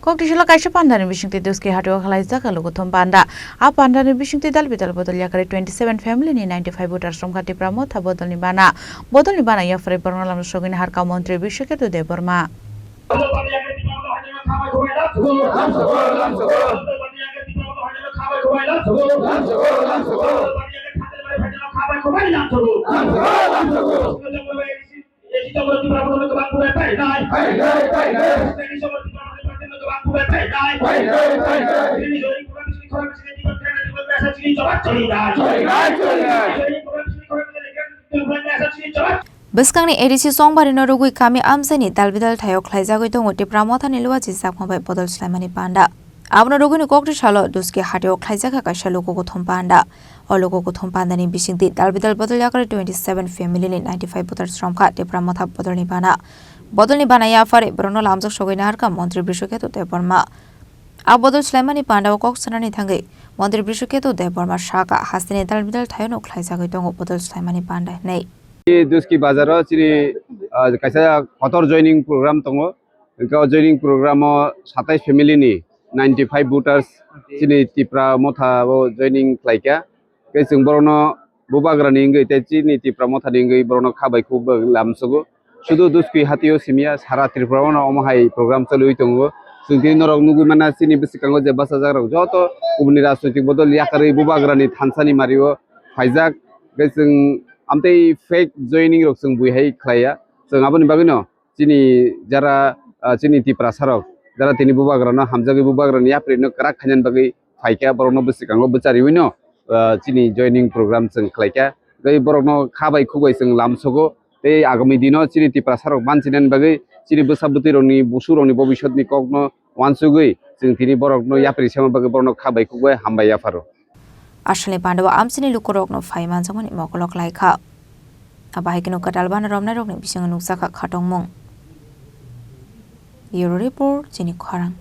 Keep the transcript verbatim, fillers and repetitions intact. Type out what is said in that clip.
Koktisalo kaisa pandani bisingtwi Duski hatio khlaijak lukuthum panda. A pandani bisingtwi dal bidal bodol yakarwi twenty seven family ni ninety five voters romkha Tipra Motha bodolni bana. Bodolni bana yaphari borokno lamsogwini harkha montri Biswaketu Debbarma. Bwskangni A D C chongbarino rwgwi kami amchaini dalbidal thaio khlaijagwi tongo Tipra Mothani luachi chakma bai bodol swlaimani panda. Abono rwgwini kokti salo Duski hatio khlaijak kha kaisa luku kuthum panda. O luku kuthum pandani bisingtwi dalbidal bodol yakarwi twenty seven family ni ninety five voters romkha Tipra Motha bodolni bana. Bodolni bana yaphari borokno lamjak sogwi naharkha montri Biswaketu Debbarma. A bodol swlaimani pandao kok sanani thangwi montri Biswaketu Debbarma sakha hasteni dalbidal thaiono khlaijagwi tongo bodol swlaimani panda hinwi. Duski bazaro chini, ah, kaisa kotor joining program tongo. Hwnkhe o joining program o satais family ni ninety five voters chini Tipra Motha o joining khlaikha. Hwnkhe chwng borokno bubagrani wngwi tei chini Tipra Mothani wngwi borokno kha bai khuk bai lamsogo. Sudu Duski hatio simiya sara Tripura o no omo hai program choliwi tongo. Chwng tini norok nugwi mana chini bwskango je bachajak rok joto kubuni rajnoitik bodol yakarwi bubagrani thansani mario phaijak. Hwnkhe chwng amtwi fake joining rok chwng bui hai khlaiya. Chwng aboni bagwino chini jara, ah, chini Tiprasa rok jara tini bubagrano hamjagwi bubagrani yaprino kwrak khainani bagwi phaikha, borokno bwskango bwchariwino, ah, chini joining program chwng khlaikha. Tei borokno kha bai khuk bai chwng lamsogo. Tei agami dino chini Tiprasa rok banchinani bagwi chini bwsa bwtwi rokni busu rokni bobisotni kokno wansugwi chwng tini borokno yapri sema bagwi borokno kha bai khuk bai hambai yapharo. Asalni pandao amchini lukurokno phai manjakmani mokolok laikha. Abo hai kheno kwtal bana romnairokni bisingo nukjakha khatongmung. Bureau Report, chini khorang.